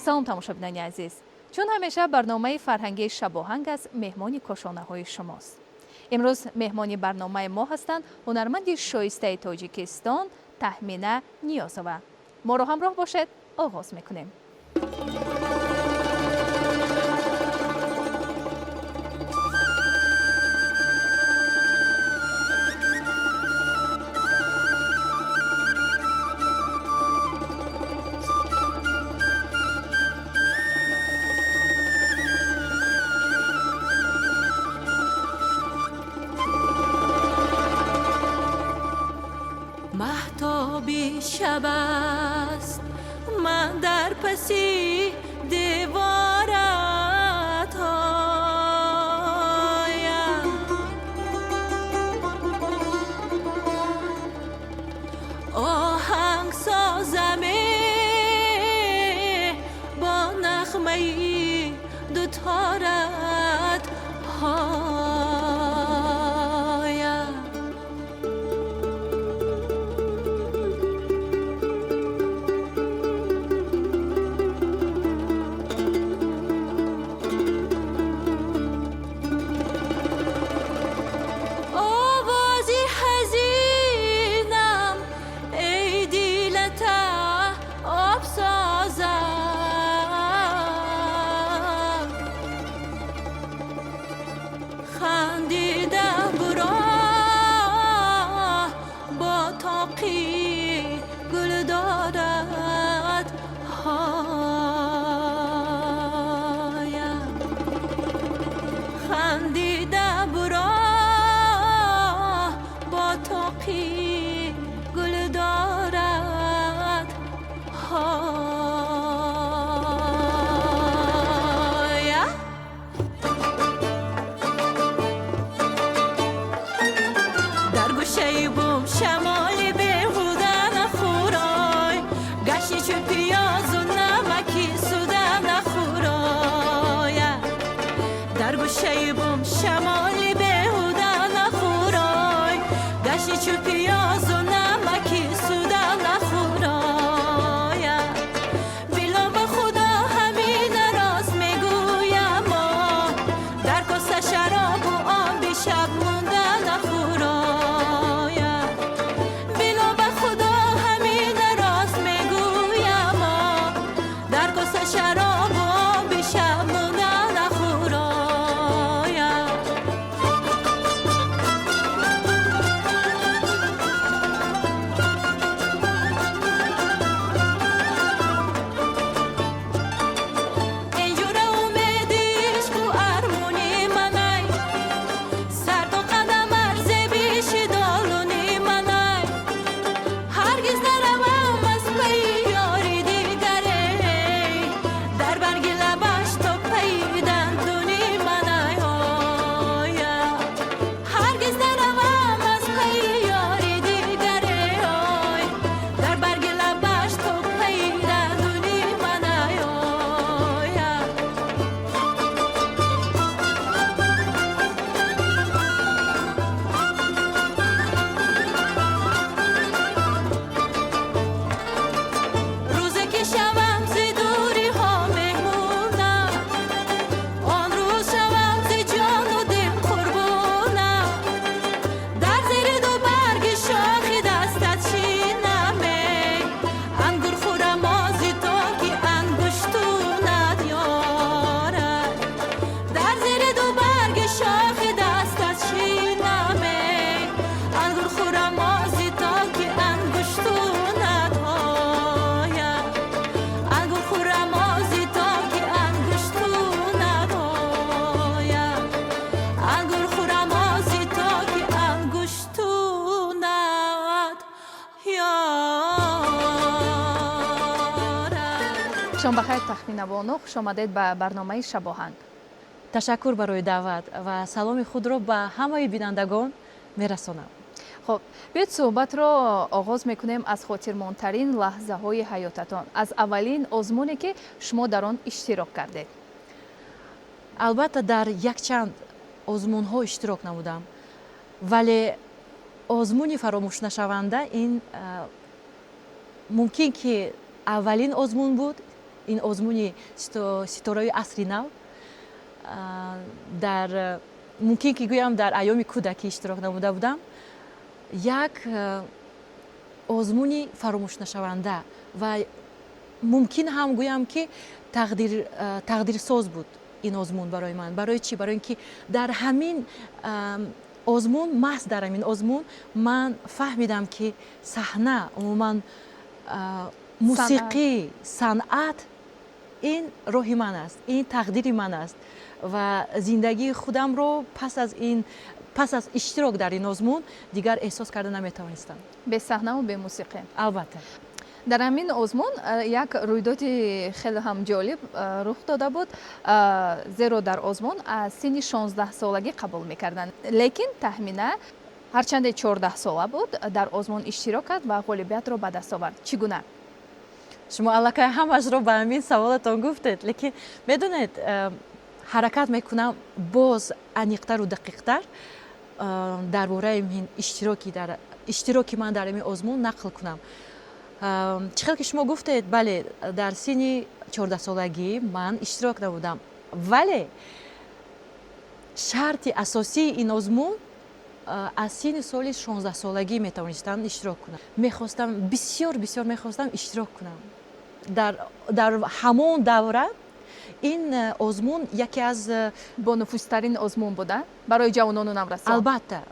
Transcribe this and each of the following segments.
Салом, тамошобинони азиз! Чун ҳамеша, барномаи фарҳангии «Шабоҳанг» аст меҳмони кошонаҳои шумост. Имрӯз меҳмони барномаи мо ҳастанд ҳунарманди шоистаи Тоҷикистон Таҳмина Ниёзова. Моро ҳамроҳ бошед, оғоз мекунем. Маҳтоби шаб аст, ман дар паси деворат оям, оҳанг созаме бо нағмаи дуторат ҳоям. Овози ҳазинам, эй дилата об созам, хандида буро бо тоқи гул дорад ҳоям, хандида буро бо тоқи гул дорад ҳоя. Дар гӯшаи бум шамоли беҳуда нахӯрой, гашти чу пиёзу намаки суда нахӯроя. Дар гӯшаи бум шамоли беҳуда нахӯрой, гашти чу пиёзу намаки суда нахӯроя. Било ба Худо, ҳамина рост мегӯямо, дар коса шаробу оби шаб монда нахӯроя. Било ба Худо, ҳамина рост мегӯямо, дар коса шаробу оби шаб монда нахӯроя. Инҷура умеди ишқу армони манай, сар то қадам арзе биши долуни манай. Ҳаргиз наравам аз пайи ёри дигаре, дар барги лабаш то пайи дандуни манай оя. Ҳаргиз наравам аз пайи ёри дигаре, ой, дар барги лабаш то пайи дандуни манай оя. Рӯзе ки шавам зи дуриҳо меҳмонам, он рӯз шавам зи ҷону дил қурбонам. Дар зери ду барги шохи дастат шинаме, ангур хӯрам ози то ки ангуштунат ёрад. Дар зери ду барги шохи дастат шинаме, ангур хӯрам ози то ки ангуштунат ояд, ангур хӯрам ози то ки ангуштунат ояд, ангур хӯрам ози то ки ангуштунат ёрад. Шом бахайр, Таҳмина бону, хуш омадед ба барномаи «Шабоҳанг». Ташаккур барои даъват ва саломи худро ба ҳамаи бинандагон мерасонам. Хуб, биёед, суҳбатро оғоз мекунем аз хотирмонтарин лаҳзаҳои ҳаётатон, аз аввалин озмуне, ки шумо дар он иштирок кардед. Албатта, дар якчанд озмунҳо иштирок намудам, вале озмуни фаромӯшнашаванда ин мумкин ки аввалин озмун буд. Ин озмуни Ситораи асри нав дар, мумкин ки гӯям, дар айёми кӯдакӣ иштирок намуда будам. Як озмуни фаромӯшнашаванда ва мумкин ҳам гӯям, ки тақдирсоз буд ин озмун барои ман. Барои чӣ? Барои ин ки дар ҳамин озмун, маҳз дар ҳамин озмун ман фаҳмидам, ки саҳна, умуман мусиқӣ, санъат ин роҳи ман аст, ин тақдири ман аст ва зиндагии худамро пас аз иштирок дар ин озмун дигар эҳсос карда наметавонистам. Бесаҳнаву бемусиқӣ. Албатта. Дар ҳамин озмун як рӯйдоди хеле ҳам ҷолиб рух дода буд, зеро дар озмун аз синни 16-солагӣ қабул мекарданд, лекин Таҳмина, ҳарчанде 14-сола буд, дар озмун иштирок кард ва ғолибиятро ба даст овард. Чӣ гуна? Шумо аллакай ҳамашро ба ҳамин саволатон гуфтед, лекин медонед, ҳаракат мекунам боз аниқтару дақиқтар дар бораи ин иштироки ман дар ҳамин озмун нақл кунам. Чӣ хел ки шумо гуфтед, бале, дар синни 14-солагӣ ман иштирок намудам, вале шарти асосии ин озмун аз синни соли 16-солагӣ метавонистам иштирок кунам. Мехостам, бисёр бисёр мехостам иштирок кунам. Дар ҳамон давра ин озмун яке аз бонуфузтарин озмун буда барои ҷавонону наврасон. Албатта.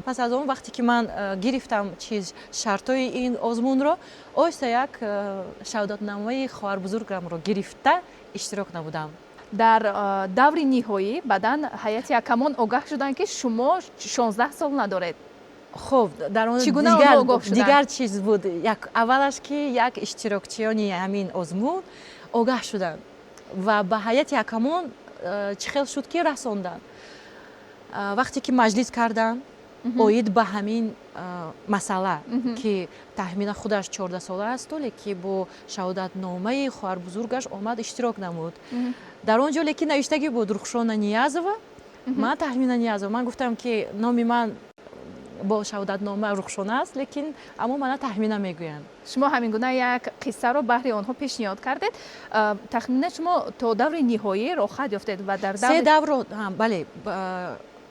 Пас аз он вақте ки ман гирифтам чиз, шартҳои ин озмунро, оҳиста як шаҳодатномаи хоҳарбузургамро гирифта иштирок намудам. Дар даври ниҳоӣ баъдан ҳайати ҳакамон огаҳ шуданд, ки шумо 16 сол надоред. Хуб, дар он Чӣ гуна онҳо огоҳ шуданд? Дигар чиз буд. Як аввалаш, ки як иштирокчиёни ҳамин озмун огаҳ шуданд ва ба ҳайати ҳакамон чӣ хел шуд, ки расонданд. Вақте ки маҷлис карданд оид ба ҳамин масъала, ки Таҳмина худаш 14-сола асту, лекин бо шаҳодатномаи хоҳарбузургаш омад, иштирок намуд. Дар он ҷо лекин навиштагӣ буд Рухшона Ниязова, ман Таҳмина Ниязова. Ман гуфтам, ки номи ман бо шаҳодатнома Рухшона аст, лекин аммо мана Таҳмина мегӯянд. Шумо ҳамин гуна як қиссаро баҳри онҳо пешниҳод кардед. Тахмина, шумо то даври ниҳоӣ роҳхат ёфтед ва дар се давро, бале,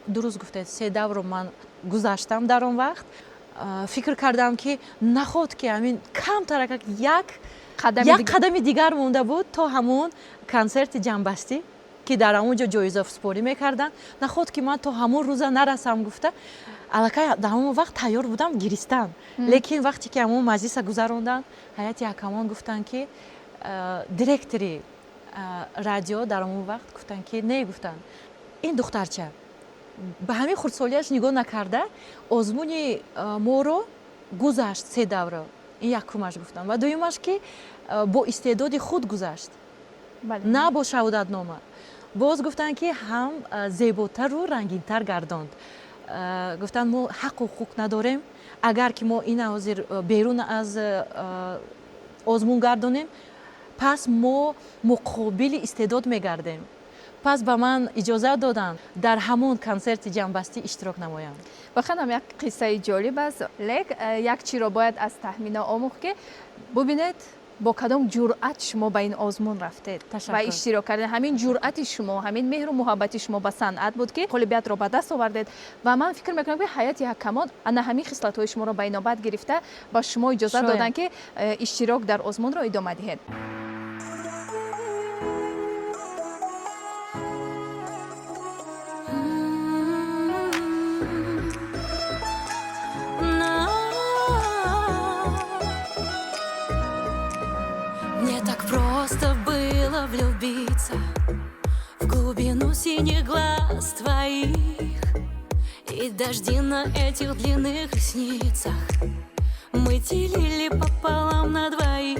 дуруст гуфтед, се давро ман гузаштам. Дар он вақт фикр кардам, ки наход ки ҳамин камтарак як қадами дигар монда буд то ҳамон консерти ҷамъбастӣ, ки дар ҳамон ҷо ҷоизасупорӣ мекарданд, наход ки ман то ҳамон рӯза нарасам гуфта, аллакай дар ҳамон вақт тайёр будам гиристан. Лекин вақте ки ҳамон маҷлиса гузаронданд, ҳайати ҳакамон гуфтанд, ки директори радио дар ҳамон вақт гуфтанд, ки не, гуфтанд, ин духтарча ба ҳамин хурдсолиаш нигоҳ накарда, озмуни моро гузашт се давра. Ин якумаш, гуфтам, ва дуюмаш, ки бо истеъдоди худ гузашт, на бо шаҳодатнома. Боз гуфтанд, ки ҳам зеботару рангинтар гардонд. Гуфтанд, мо ҳаққу ҳуқуқ надорем, агар ки мо ина ҳозир берун аз озмун гардонем, пас мо муқобили истеъдод мегардем. Пас ба ман иҷозат доданд дар ҳамон консерти ҷамъбастӣ иштирок намоям. Воқеан ҳам як қиссаи ҷолиб аст. Лек як чиро бояд аз Таҳмина омӯхт, ки бубинед, бо кадом ҷуръат шумо ба ин озмун рафтед ва иштирок кардед. Ҳамин ҷуръати шумо, ҳамин меҳру муҳаббати шумо ба санъат буд, ки ғолибиятро ба даст овардед. Ва ман фикр мекунам, ки ҳайати ҳакамон ана ҳамин хислатҳои шуморо ба инобат гирифта, ба шумо иҷозат доданд, ки иштирок дар озмунро идома диҳед. Мне так просто было влюбиться в глубину синих глаз твоих и дожди на этих длинных ресницах мы делили пополам на двоих.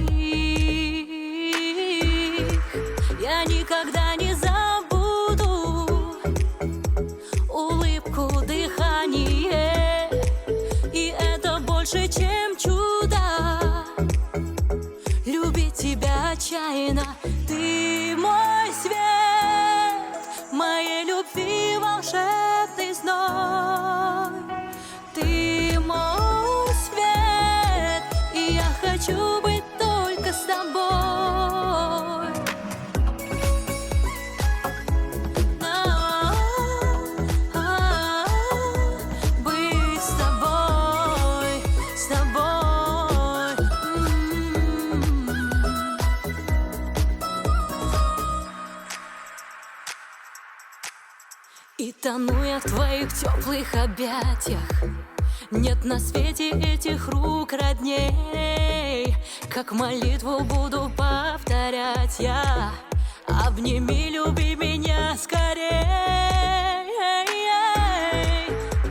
Я никогда не забуду улыбку, дыхание, и это больше, чем чудо. Любить тебя отчаянно. Ты мой свет, моей любви волшебный зной. Ты мой свет, и я хочу быть только с тобой. И тону я в твоих теплых объятиях. Нет на свете этих рук родней. Как молитву буду повторять я. Обними, люби меня скорей.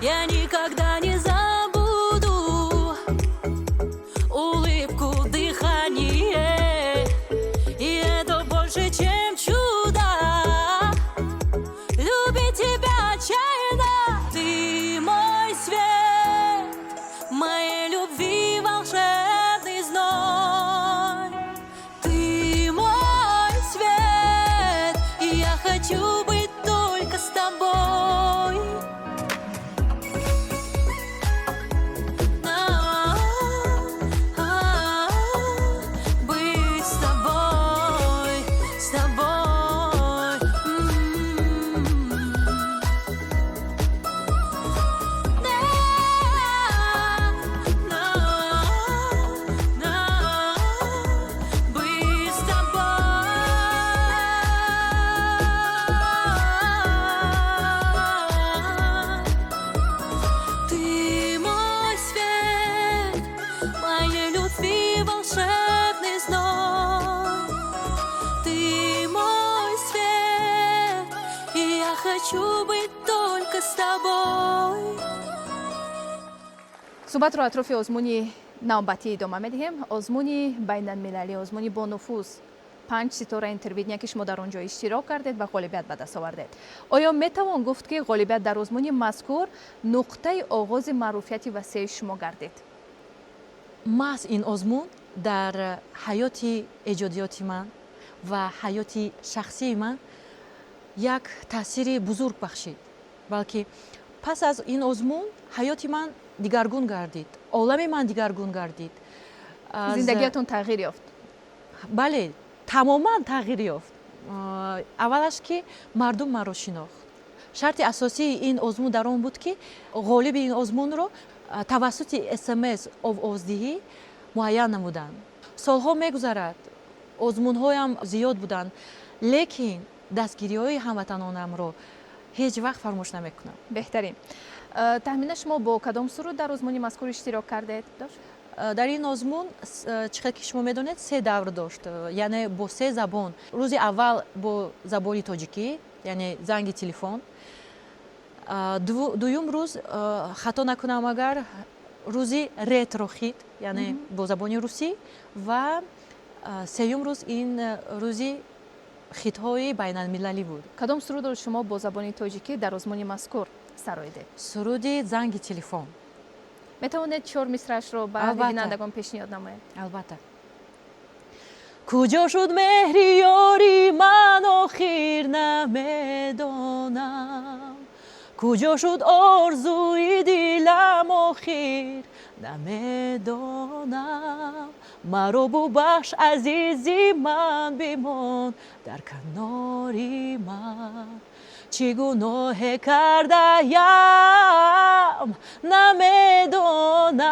Я никогда не забуду улыбку, дыхание. И это больше, чем чудо. Любить тебя отчаянно. Ты мой свет, моей любви волшебный зной. Ты мой свет, и я хочу быть только с тобой. А, быть с тобой, с тобой. На, на, на, быть с тобой. Ты мой свет, моей любви волшебный зной. Ты мой свет, и я хочу быть только с тобой. Суҳбатро атрофи озмуни навбатӣ идома медиҳем, озмуни байналмилалӣ, озмуни бонуфуз «Панҷ ситора Интервидения», ки шумо дар он ҷо иштирок кардед ва ғолибият ба даст овардед. Оё метавон гуфт, ки ғолибият дар озмуни мазкур нуқтаи оғози маъруфияти васеи шумо гардид? Маҳз ин озмун дар ҳаёти эҷодиёти ман ва ҳаёти шахсии ман як таъсири бузург бахшид, балки пас аз ин озмун ҳаёти ман дигаргун гардид, олами ман дигаргун гардид. Зиндагиятон тағйир ёфт? Бале, тамоман тағйир ёфт. Аввалаш, ки мардум маро шинохт. Шарти асосии ин озмун дар он буд, ки ғолиби ин озмунро тавассути СМС овоздиҳӣ муайян намуданд. Солҳо мегузарад, озмунҳоям зиёд буданд, лекин дастгириҳои ҳамватанонамро ҳеҷ вақт фаромӯш намекунам. Беҳтарин. Таҳмина, шумо бо кадом суруд дар озмуни мазкур иштирок кардед? Дар ин озмун, чӣ хел ки шумо медонед, се давр дошт, яъне бо се забон. Рӯзи аввал бо забони тоҷикӣ, яъне «Занги телефон». Дуюм рӯз, хато накунам агар, рӯзи ретро хит, яъне бо забони русӣ, ва сеюм рӯз ин рӯзи хитҳои байналмилалӣ буд. Кадом сурудро шумо бо забони тоҷикӣ дар озмуни мазкур сароидед? Суруди «Занги телефон». Метавонед чор мисраашро ба бинандагон пешниҳод намоед? Албатта. Куҷо шуд меҳри ёри ман, охир намедонам. Куҷо шуд орзуи дилам, охир намедонам. Маро бубахш, азизи ман, бимон дар канори ман. Чӣ гуноҳе кардаям, намедонам.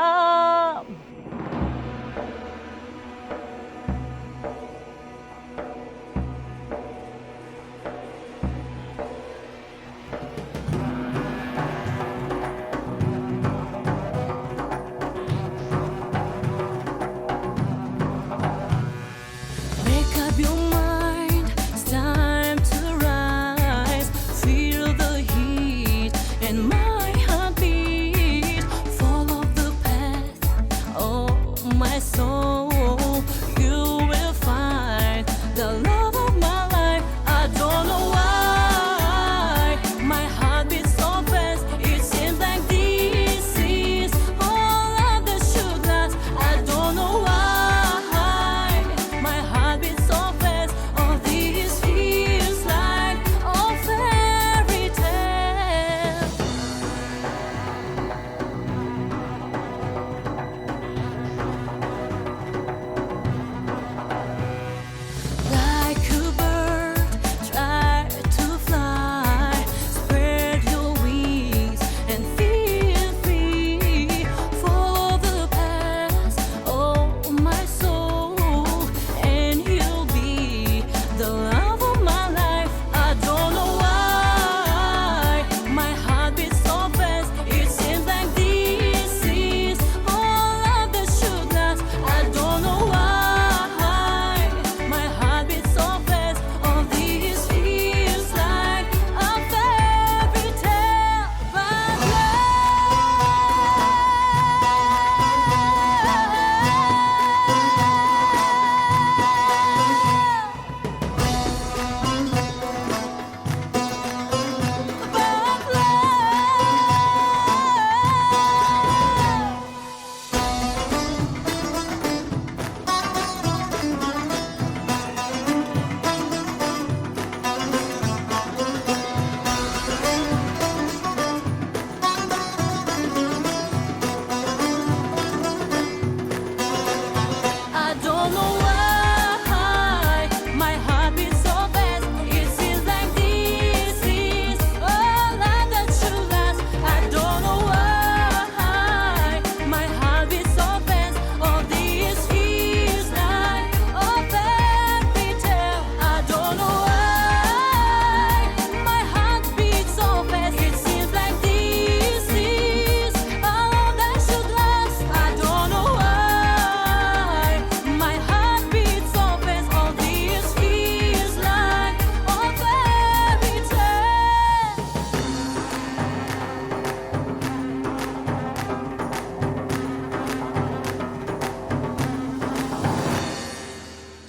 Make up your mind, it's time to rise. Feel the heat in my heartbeat. Follow the path.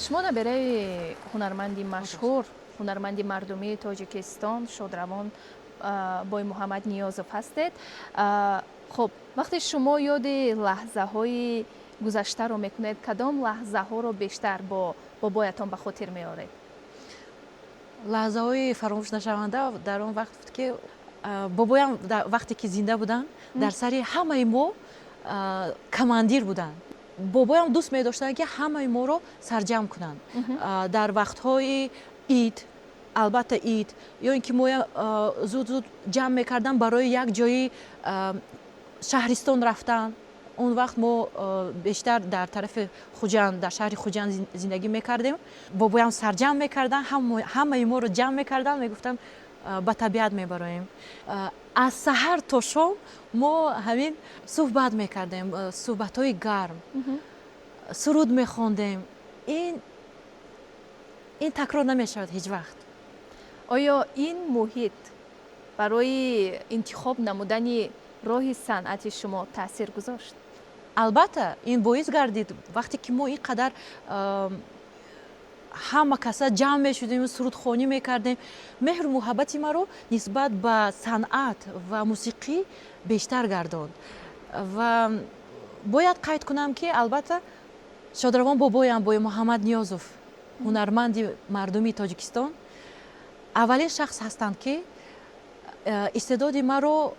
Шумо набераи ҳунарманди машҳур, ҳунарманди мардумии Тоҷикистон, шодравон Боймуҳаммад Ниёзов ҳастед. Хуб, вақте шумо ёди лаҳзаҳои гузаштаро мекунед, кадом лаҳзаҳоро бештар бо бобоятон ба хотир меоред? Лаҳзаҳои фаромӯшнашаванда дар он вақт буд, ки бобоям вақте ки зинда буданд, дар сари ҳамаи мо командир буданд. Бобоям дӯст медоштанд, ки ҳамаи моро сарҷамъ кунанд дар вақтҳои ид, албатта ид, ё ин ки мо зуд зуд ҷамъ мекардам барои як ҷои шаҳристон рафтан. Он вақт мо бештар дар тарафи Хуҷанд, дар шаҳри Хуҷанд зиндагӣ мекардем. Бобоям сарҷамъ мекарданд, ҳамаи моро ҷамъ мекарданд, мегуфтанд, ба табиат мебароем. Аз саҳар то шом мо ҳамин суҳбат мекардем, суҳбатҳои гарм, суруд мехондем. Ин такрор намешавад ҳеҷ вақт. Оё ин муҳит барои интихоб намудани роҳи санъати шумо таъсир гузошт? Албатта, ин боис гардид. Вақте ки мо ин қадар ҳама каса ҷамъ мешудем, сурудхонӣ мекардем, меҳру муҳаббати маро нисбат ба санъат ва мусиқӣ бештар гардонд. Ва бояд қайд кунам, ки албатта шодравон бобоям Боймуҳаммад Ниёзов, ҳунарманди мардумии Тоҷикистон, аввалин шахс ҳастанд, ки истеъдоди маро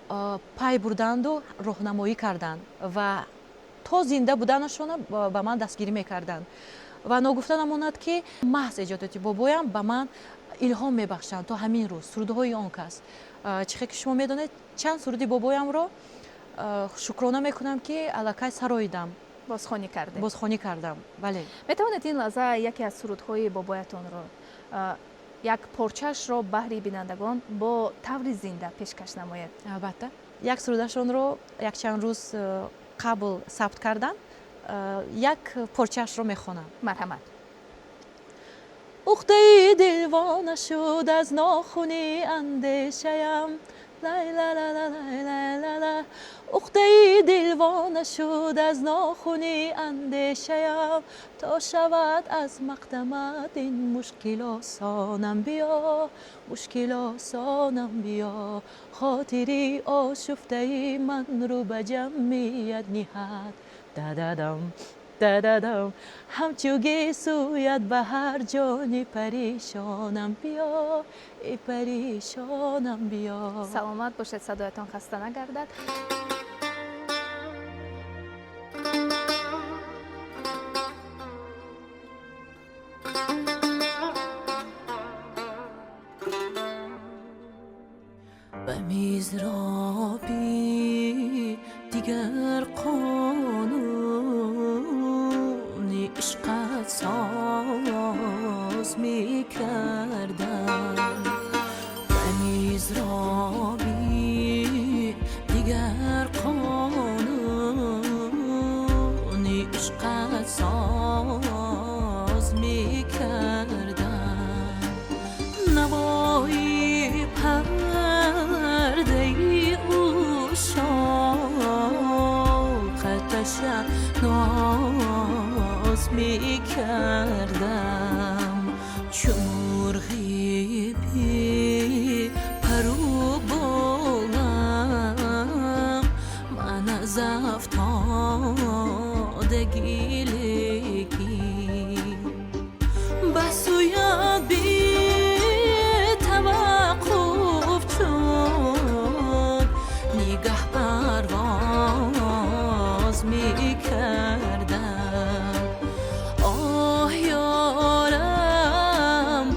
пай бурданду роҳнамоӣ карданд ва то зинда буданашона ба ман дастгирӣ мекарданд. Ва ногуфта намонад, ки маҳз эҷодоти бобоям ба ман илҳом мебахшанд то ҳамин рӯз, сурудҳои он кас. Чӣ хел ки шумо медонед, чанд суруди бобоямро, шукрона мекунам, ки аллакай сароидам. Бозхонӣ кардед. Бозхонӣ кардам, бале. Метавонед ин лаҳза яке аз сурудҳои бобоятонро, як порчаашро баҳри бинандагон бо таври зинда пешкаш намоед? Албатта, як сурудашонро якчанд рӯз қабл сабт кардам, як порчаашро мехонам. Марҳамат. Ухтаи дилво нашуд аз нохуни андешаям, лай-ла-ла-ла-лай-ла-ла, ухтаи дилво нашуд аз нохуни андешаям, то шавад аз мақдамат ин мушкил осонам биё, мушкил осонам биё, хотири ошуфтаи ман рӯ ба ҷамъият ниҳад, дададам дададам, ҳамчу гесӯяд ба ҳар ҷони паришонам биё, эй паришонам биё. Саломат бошед, садоятон хаста нагардад. Ба мизроби дигар қонуни ишқат соз мекардам, ба мизроби дигар қонуни ишқат соз мекардам, навои пардаи ушоқаташа ноз мекардам, чу мурғи бепару болам ман аз афтодагӣ, лекин ба сӯят бетаваққуф чун нигаҳ парвоз мекардам. Оҳ, ёрам,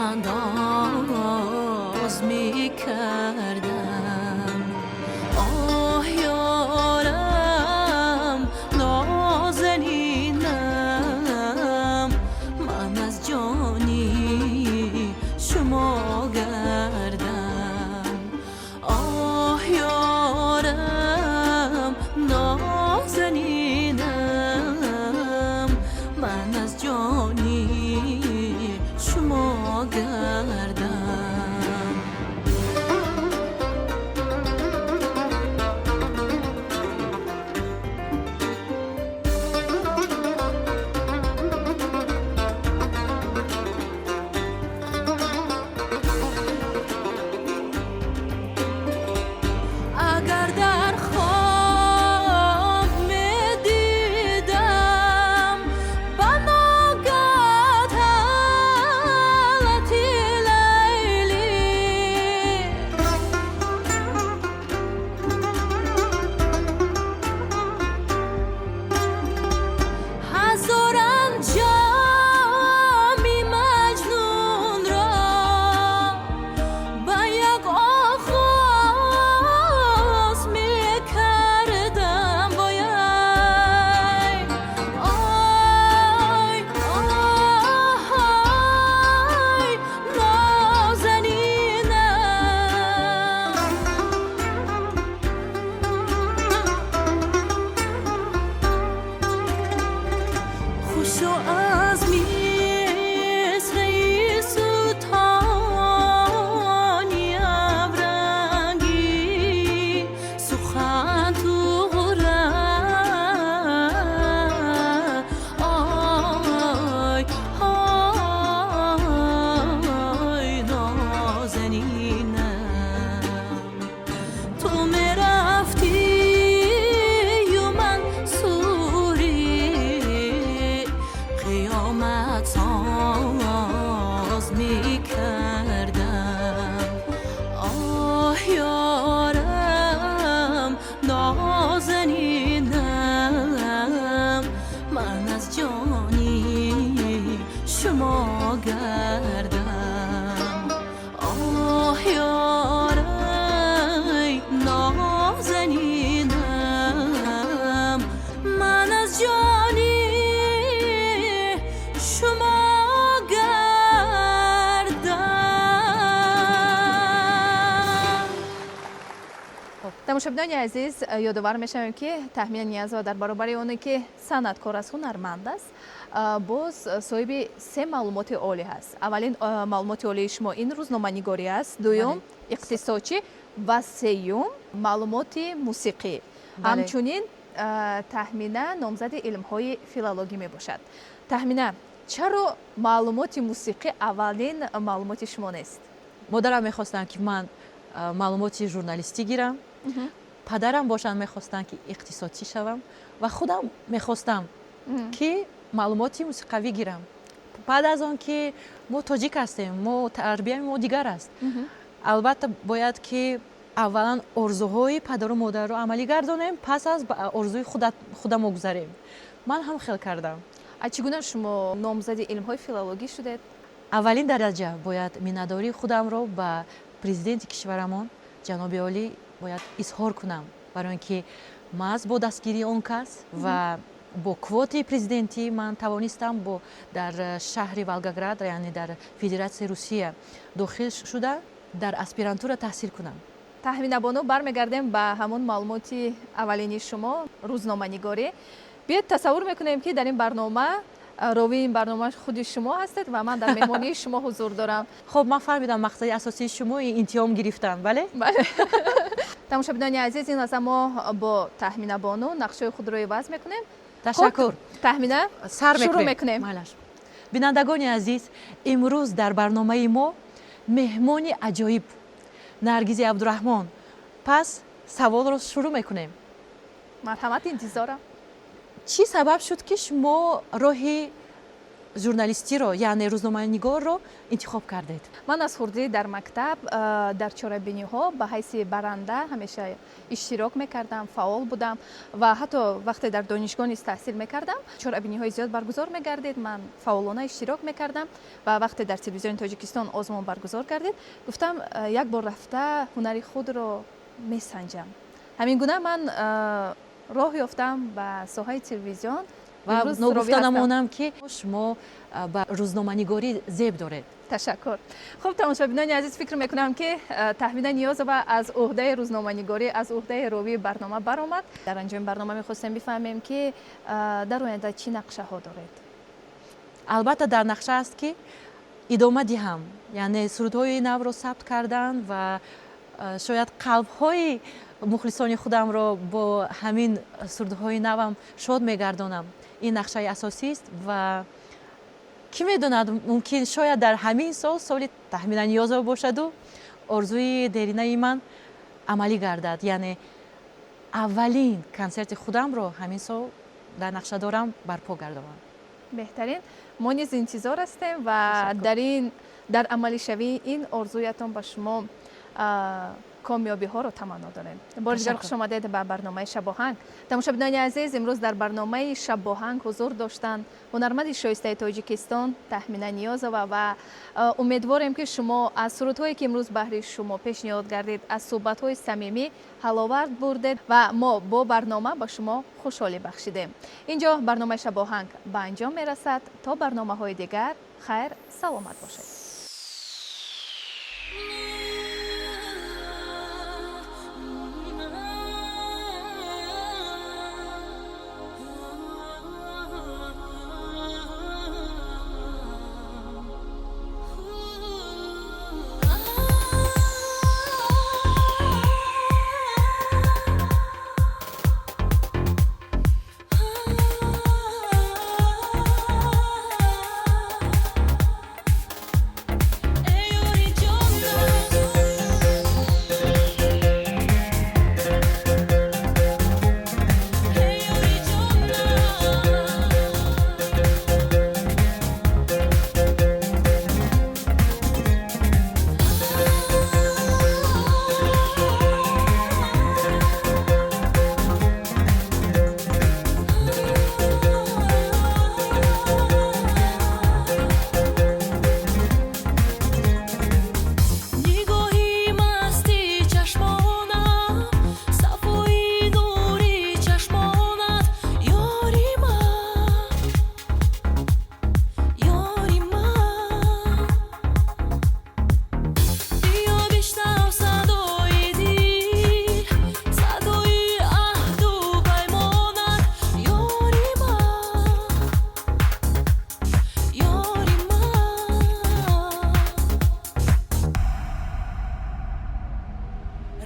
Андоз мекардам. Оҳ, ёрам, нозанинам, ман аз ҷони шумо гардам. Оҳ, ёрам, нозанинам, ман аз ҷони шумо гардам. Агар дар хоб медидам ба ногат ҳолати Лайлӣ. Ҳазоран ҷоми Маҷнунро ба як оғоз мекардам. Вой, ой, ой, нозанинам. Хушу аз мисраи султони аврангӣ сухан туғра. Ой, ой, нозанинам, ту мерафтию ман сури қиёмат соз мекардам. Оҳ, ёрам, нозанинам, ман аз ҷони шумо гардам. Оҳ, ёрай, нозанинам, ман аз ҷони шумо гардам. Тамошобинони азиз, ёдовар мешавем, ки Таҳмина Ниязова дар баробари оне ки санъаткор аст, ҳунарманд аст, боз соҳиби се маълумоти олӣ ҳаст. Аввалин маълумоти олии шумо ин рӯзноманигорӣ аст, дуюм, иқтисодчӣ ва сеюм, маълумоти мусиқӣ. Ҳамчунин Таҳмина номзади илмҳои филологӣ мебошад. Таҳмина, чаро маълумоти мусиқӣ аввалин маълумоти шумо нест? Модарам мехостанд, ки ман маълумоти журналистӣ гирам, падарам бошанд мехостанд, ки иқтисодчӣ шавам, ва худам мехостам, ки маълумоти мусиқавӣ гирам. Баъд аз он ки мо тоҷик ҳастем, мо тарбияи мо дигар аст, албатта бояд ки аввалан орзуҳои падару модарро амалӣ гардонем, пас аз ба орзуи худамо гузарем. Ман ҳам хел кардам. А чӣ гуна шумо номзади илмҳои филологӣ шудед? Аввалин дараҷа бояд миннатдории худамро ба президенти кишварамон, ҷаноби олӣ, бояд изҳор кунам, барои он ки маҳз бо дастгирии он кас ва бо квотаи президентӣ ман тавонистам бо дар шаҳри Волгоград, яъне дар Федератсияи Русия, дохил шуда, дар аспирантура таҳсил кунам. Таҳмина бону, бармегардем ба ҳамон маълумоти аввалини шумо, рӯзноманигорӣ. Биёед, тасаввур мекунем, ки дар ин барнома ровии ин барнома худи шумо ҳастед ва ман дар меҳмонии шумо ҳузур дорам. Хуб, ман фаҳмидам, мақсади асосии шумо интиқом гирифтан, бале? Бале. Тамошобинони азиз, ин лаҳза мо бо Таҳмина бону нақшҳои худро иваз мекунем. Ташаккур. Таҳмина, сар шурӯъ мекунем. Майлаш. Бинандагони азиз, имрӯз дар барномаи мо меҳмони аҷоиб Наргизи Абдураҳмон. Пас саволро шурӯъ мекунем. Марҳамат, интизорам. Чӣ сабаб шуд, ки шумо роҳи Журналистиро, яъне рӯзноманигорро интихоб кардед? Ман аз хурдӣ дар мактаб дар чорабиниҳо ба ҳайси баранда ҳамеша иштирок мекардам, фаъол будам ва ҳатто вақте дар донишгоҳ низ таҳсил мекардам, чорабиниҳои зиёд баргузор мегардид, ман фаъолона иштирок мекардам ва вақте дар телевизиони Тоҷикистон озмун баргузор гардид, гуфтам, як бор рафта ҳунари худро месанҷам. Ҳамин гуна ман роҳ ёфтам ба соҳаи телевизион. Ва ногуфта намонам, ки шумо ба рӯзноманигорӣ зеб доред. Ташаккур. Хуб, тамошобинони азиз, фикр мекунам, ки Таҳмина Ниёзова аз уҳдаи рӯзноманигорӣ, аз уҳдаи ровии барнома баромад. Дар анҷоми барнома мехостем бифаҳмем, ки дар оянда чӣ нақшаҳо доред? Албатта, дар нақша аст, ки идома диҳам, яъне сурудҳои навро сабт кардан ва шояд қалбҳои мухлисони худамро бо ҳамин сурудҳои навам шод мегардонам. Ин нақшаи асосист ва кӣ медонад, мумкин, шояд дар ҳамин сол соли Таҳмина Ниёзова бошаду орзуи деринаи ман амалӣ гардад, яъне аввалин консерти худамро ҳамин сол дар нақша дорам барпо гардонам. Беҳтарин, мо низ интизор ҳастем ва дар амалишавии ин орзуятон ба шумо комёбиҳоро таманно дорем. Бори дигар хуш омадед ба барномаи Шабоҳанг. Тамошобинони азиз, имрӯз дар барномаи Шабоҳанг ҳузур доштанд ҳунарманди шоистаи Тоҷикистон Таҳмина Ниёзова ва умедворем, ки шумо аз сурудҳое, ки имрӯз баҳри шумо пешниҳод гардид, аз суҳбатҳои самимӣ ҳаловат бурдед ва мо бо барнома ба шумо хушҳолӣ бахшидем. Инҷо барномаи Шабоҳанг ба анҷом мерасад. То барномаҳои дигар хайр, саломат бошед.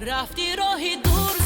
Рафти роҳи дур.